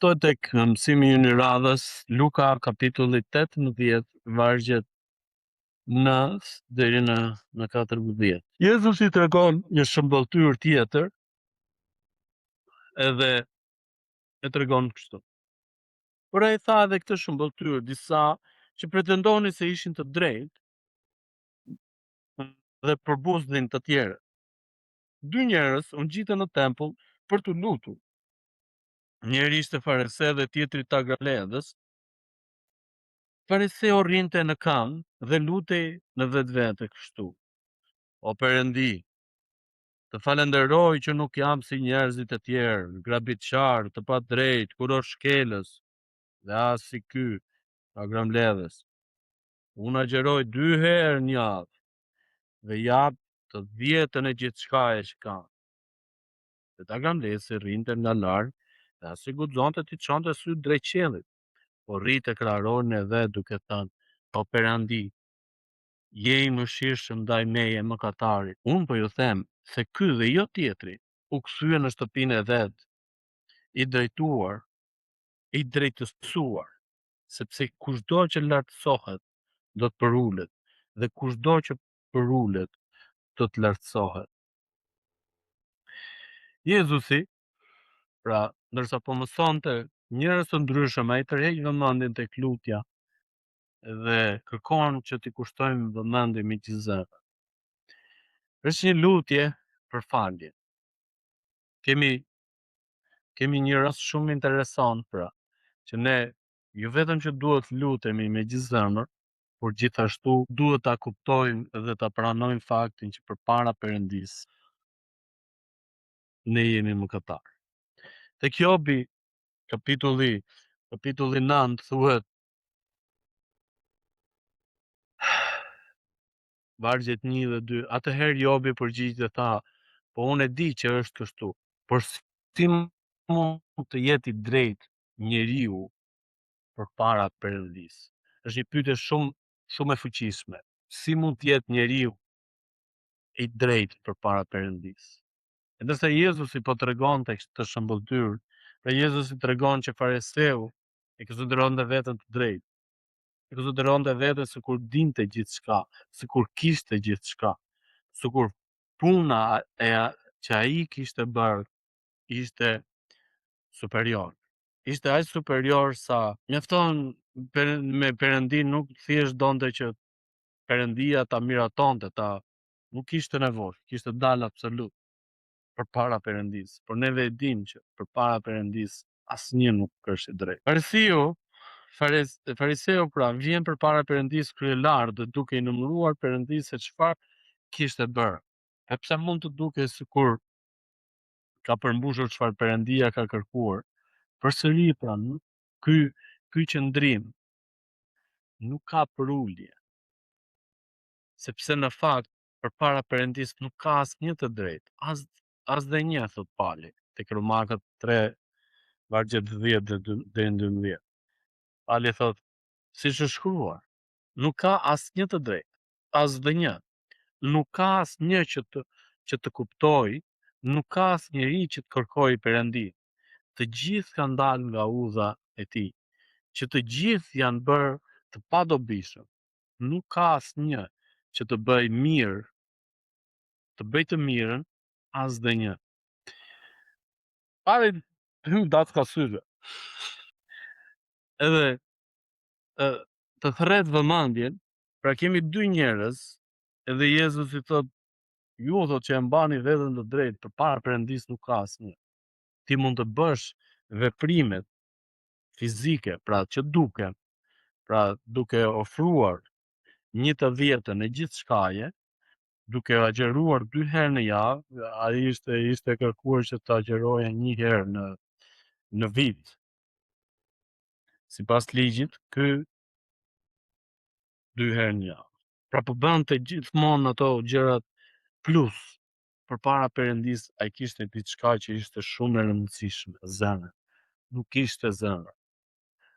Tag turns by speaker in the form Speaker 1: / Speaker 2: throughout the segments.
Speaker 1: Ftoj tek mësimi ynë i radhës, Luka kapitulli 18, vargjet 9 deri në në 14. Jezusi tregon një shëmbëlltyrë tjetër edhe e tregon kështu. Por ai tha edhe këtë shëmbëlltyrë disa që pretendonin se ishin të drejtë dhe përbuznin të tjerët. Dy njerëz u ngjitën në tempull për t'u lutur. Njëri ishte farise dhe tjetri tagrambledhës. Fariseu rrinte në këmbë dhe lutej në vetvete kështu. O Perëndi, të falënderoj që nuk jam si njerëzit e tjerë, grabitqarë, të padrejtë, kurorëshkelës, dhe as si ky tagrambledhës. Unë agjëroj dy herë në javë dhe jap të dhjetën e gjithçkaje që kam. Dhe tagrambledhësi rrinte nga larg dhe as që guxonte t'i çonte sytë drejt qiellit, por rrihte kraharorin e vet duke thënë, O Perëndi, je i mëshirshëm ndaj meje mëkatarit. Unë po ju them se ky dhe jo tjetri u kthye në shtëpinë e vet, i drejtuar, i drejtësuar, sepse kushdo që lartësohet do të përulet dhe kushdo që përulet do të lartësohet. Jezusi, pra, ndërsa po mësonte njerëz të ndryshëm, ai tërheq vëmendjen tek lutja dhe kërkon që t'i kushtojmë vëmendje me gjithë zemër. Është një lutje për falje. Kemi kemi një rast shumë interesant pra, që ne jo vetëm që duhet të lutemi me gjithë zemër, por gjithashtu duhet ta kuptojmë dhe ta pranojmë faktin që përpara Perëndisë ne jemi mëkatarë. Tek Jobi, kapitulli kapitulli 9 thuhet vargjet 1 dhe 2. Atëherë Jobi u përgjigj dhe tha, po unë e di që është kështu, por si mund të jetë i drejtë njeriu përpara Perëndisë? Është një pyetje shumë shumë e fuqishme. Si mund të jetë njeriu i drejtë përpara Perëndisë? E ndërsa Jezusi po tregonte këtë shëmbëlltyrë, pra Jezusi tregon që fariseu e konsideronte veten të drejtë. E konsideronte veten sikur dinte gjithçka, sikur kishte gjithçka, sikur puna e që ai kishte bërë ishte superior. Ishte aq superior sa mjafton per, me Perëndinë nuk thjesht donte që Perëndia ta miratonte, ta nuk kishte nevojë, kishte dalë absolut përpara Perëndisë, por neve e dimë që përpara Perëndisë asnjë nuk është i drejtë. Farisiu, faris, fariseu pra vjen përpara Perëndisë kryelartë dhe duke i numëruar Perëndisë se çfarë kishte bërë. E pse mund të dukej sikur ka përmbushur çfarë Perëndia ka kërkuar. Përsëri pra, ky ky qëndrim nuk ka përulje. Sepse në fakt përpara Perëndisë nuk ka asnjë të drejtë, as as dhe një, thotë Pali, tek Romakët 3 vargjet 10 dhe deri në 12. Pali thotë, siç është shkruar, nuk ka asnjë të drejtë, as dhe një. Nuk ka asnjë që të që të kuptojë, nuk ka asnjeri që të kërkojë Perëndinë. Të gjithë kanë dalë nga udha e tij, që të gjithë janë bërë të padobishëm. Nuk ka asnjë që të bëjë mirë, të bëjë të mirën, as dhe një. Pali hyn dacka syve. Edhe ë, të thërret vëmendjen Pra kemi dy njerëz, edhe Jezusi thotë, ju thotë që e mbani veten të drejtë, përpara Perëndisë nuk ka asnjë. Ti mund të bësh veprimet fizike, pra që duken, pra duke ofruar një të dhjetën e gjithçkaje, duke agjëruar dy herë në javë, ai ishte ishte kërkuar që të agjëroje një herë në në vit. Sipas ligjit, ky dy herë në javë. Pra po bënte gjithmonë ato gjërat plus përpara Perëndisë ai kishte diçka që ishte shumë e rëndësishme, zemër. Nuk kishte zemër.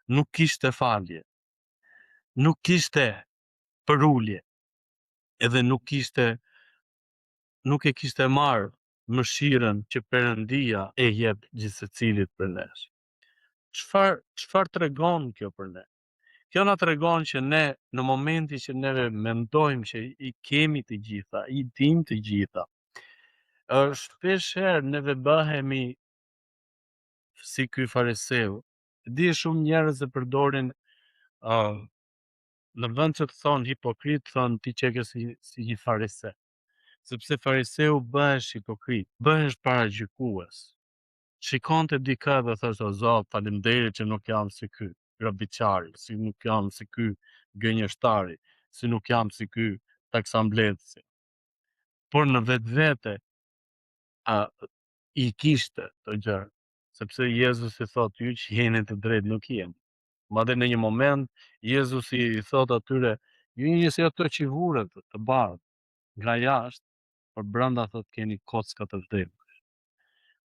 Speaker 1: Nuk kishte falje. Nuk kishte përulje. Edhe nuk kishte nuk e kishte marrë mëshirën që Perëndia e jep gjithsecilit prej nesh. Çfarë çfarë tregon kjo për ne? Kjo na tregon që ne në momentin që neve mendojmë që i kemi të gjitha, i dimë të gjitha, është shpesh herë neve bëhemi si ky fariseu. Di shumë njerëz e përdorin uh, në vend që të thonë hipokrit, thonë ti qeke si, si një farise. Sepse fariseu bëhesh hipokrit, bëhesh paragjykues. Shikonte dikë dhe thoshte o Zot, faleminderit që nuk jam si ky grabitqari, si nuk jam si ky gënjeshtari, si nuk jam si ky taksambledhësi. Por në vetvete a i kishte të gjëra, sepse Jezusi thotë ju që jeni të drejtë nuk jeni. Madje në një moment Jezusi i thotë atyre, ju jeni si ato qivuret të bardhë nga jashtë, por brenda thotë keni kocka të vdekur.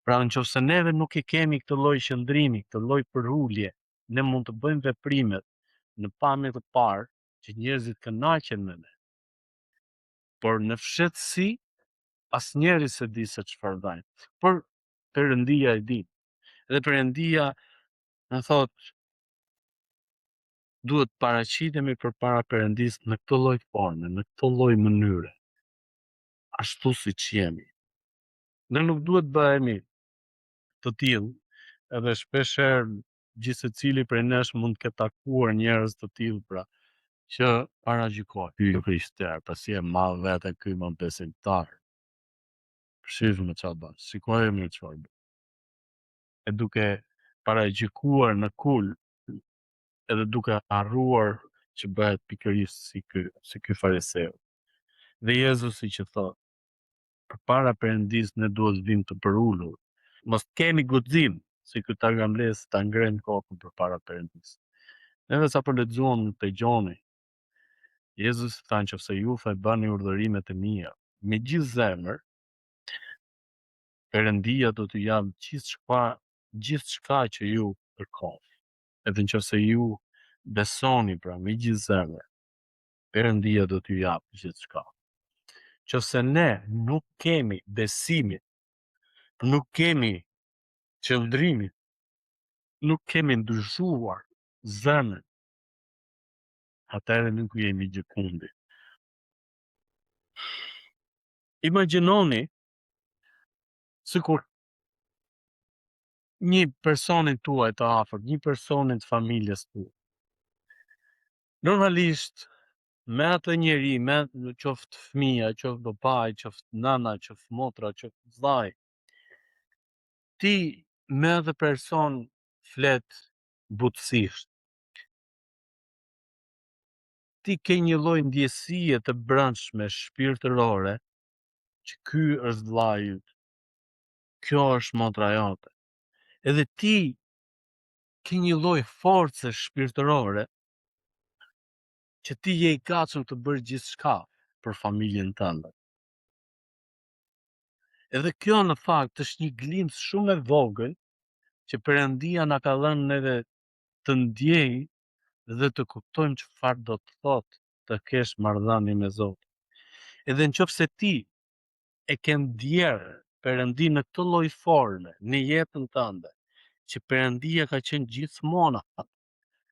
Speaker 1: Pra në qoftë se neve nuk e kemi këtë lloj qëndrimi, këtë lloj përulje, ne mund të bëjmë veprimet në pamje të parë që njerëzit kënaqen me ne. Por në fshehtësi asnjeri s'e di se çfarë bëjmë. Por Perëndia e di. Dhe Perëndia na thotë duhet të paraqitemi përpara Perëndisë në këtë lloj forme, në këtë lloj mënyre, ashtu siç jemi. Ne nuk duhet të bëhemi të tillë, edhe shpesh herë gjithsecili prej nesh mund të ketë takuar njerëz të tillë pra, që paragjykojnë. Ky i krishterë, pa si e ma veten ky më besimtar. Shif me ça bën, shikoje me çfarë bën. E duke paragjykuar në kulm, edhe duke harruar që bëhet pikërisht si ky, si ky fariseu. Dhe Jezusi që thotë, përpara Perëndisë ne duhet të vijmë të përulur. Mos të kemi guxim si ky tagrambledhës ta ngremë kokën përpara Perëndisë. Neve sapo lexuam te Gjoni, Jezusi tha nëse ju e bëni urdhërimet e mia me gjithë zemër, Perëndia do t'ju japë gjithçka, gjithçka që ju kërkoni. Edhe nëse ju besoni pra me gjithë zemër, Perëndia do t'ju japë gjithçka. Qofse ne nuk kemi besimin, nuk kemi qëndrimin, nuk kemi ndryshuar zemrën, atëherë nuk jemi gjëkundi. Imagjinoni sikur një personin tuaj të afërt, një personin të familjes tuaj. Normalisht, me atë njeri, me qoftë fëmija, qoftë babai, qoftë nëna, qoftë motra, qoftë vllai, ti me atë person flet butësisht. Ti ke një lloj ndjesie të brendshme shpirtërore që ky është vllai yt. Kjo është motra jote. Edhe ti ke një lloj force shpirtërore që ti je i gatshëm të bësh gjithçka për familjen tënde. Edhe kjo në fakt është një glimsë shumë e vogël që Perëndia na ka dhënë neve të ndjejmë dhe të kuptojmë çfarë do të thotë të kesh marrëdhënie me Zotin. Edhe në qoftë se ti e ke ndjerë Perëndinë në këtë lloj forme në jetën tënde, që Perëndia ka qenë gjithmonë aty,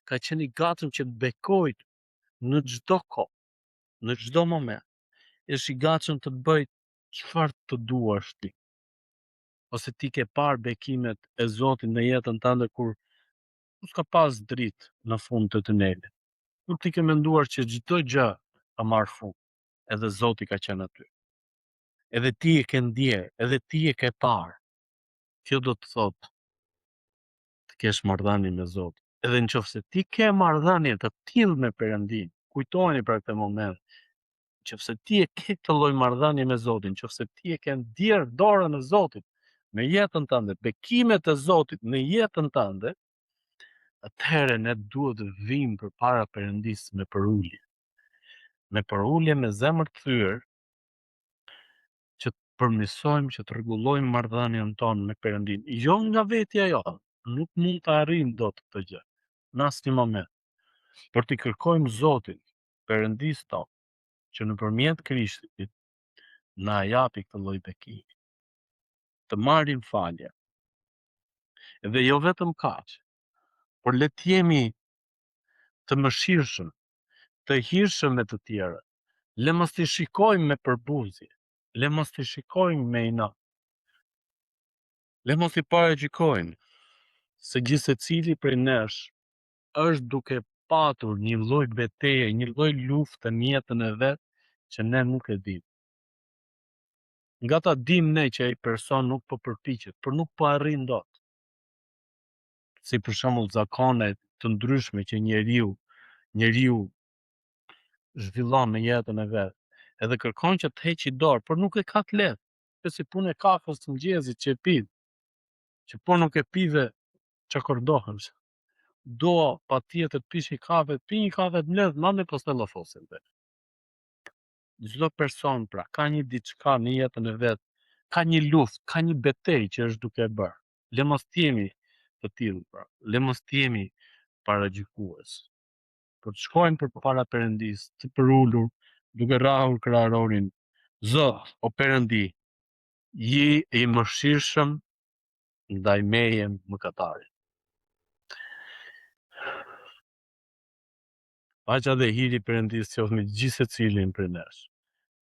Speaker 1: ka qenë i gatshëm që të bekojë në çdo kohë, në çdo moment. Është i gatshëm të bëjë çfarë të duash ti. Ose ti ke parë bekimet e Zotit në jetën tënde kur nuk ka pas dritë në fund të tunelit. Kur ti ke menduar që çdo gjë ka marrë fund, edhe Zoti ka qenë aty. Edhe ti e ke ndjerë, edhe ti e ke parë. Kjo do të thotë të kesh marrëdhënie me Zotin. Edhe në qoftë se ti ke marrëdhënie të tillë me Perëndin, kujtoheni për këtë moment, në qoftë se ti e ke këtë lloj marrëdhënie me Zotin, në qoftë se ti e ke ndjerë dorën e Zotit në jetën tënde, bekimet e Zotit në jetën tënde, atëherë ne duhet të vijmë përpara Perëndisë me përulje. Me përulje me zemër të thyer, që të përmirësojmë, që të rregullojmë marrëdhënien tonë me Perëndinë. Jo nga vetja jonë, nuk mund të arrijmë dot këtë gjë në asnjë moment. Por t'i kërkojmë Zotit, Perëndisë tonë, që nëpërmjet Krishtit na japi këtë lloj bekimi. Të marrim falje. Dhe jo vetëm kaq, Por le të jemi të mëshirshëm, të hirshëm me të tjerët. Le mos t'i shikojmë me përbuzje, le mos t'i shikojmë me inat. Le mos t'i paragjykojmë se gjithsecili prej nesh është duke patur një lloj beteje, një lloj lufte në jetën e vet që ne nuk e dimë. Nga ta dimë ne që ai person nuk po përpiqet, por nuk po arrin dot. Si për shembull zakone të ndryshme që njeriu njeriu zhvillon në jetën e vet, edhe kërkon që të heqë dorë, por nuk e ka të lehtë. Është si punë e kafes të mëngjesit që e pi, që po nuk e pive çakordohesh. Do patjetër të pish një kafe, pi një kafe të mbledh, mandej pastaj llafosim. Çdo person pra ka një diçka në jetën e vet, ka një luftë, ka një betejë që është duke e bërë. Le mos të jemi të tillë pra, le mos të jemi paragjykues. Por të shkojmë përpara Perëndisë, të përulur, duke rrahur kraharorin. Zot, o Perëndi, ji i mëshirshëm ndaj meje mëkatarit. Paqja dhe hiri i Perëndisë qoftë me gjithsecilin prej nesh.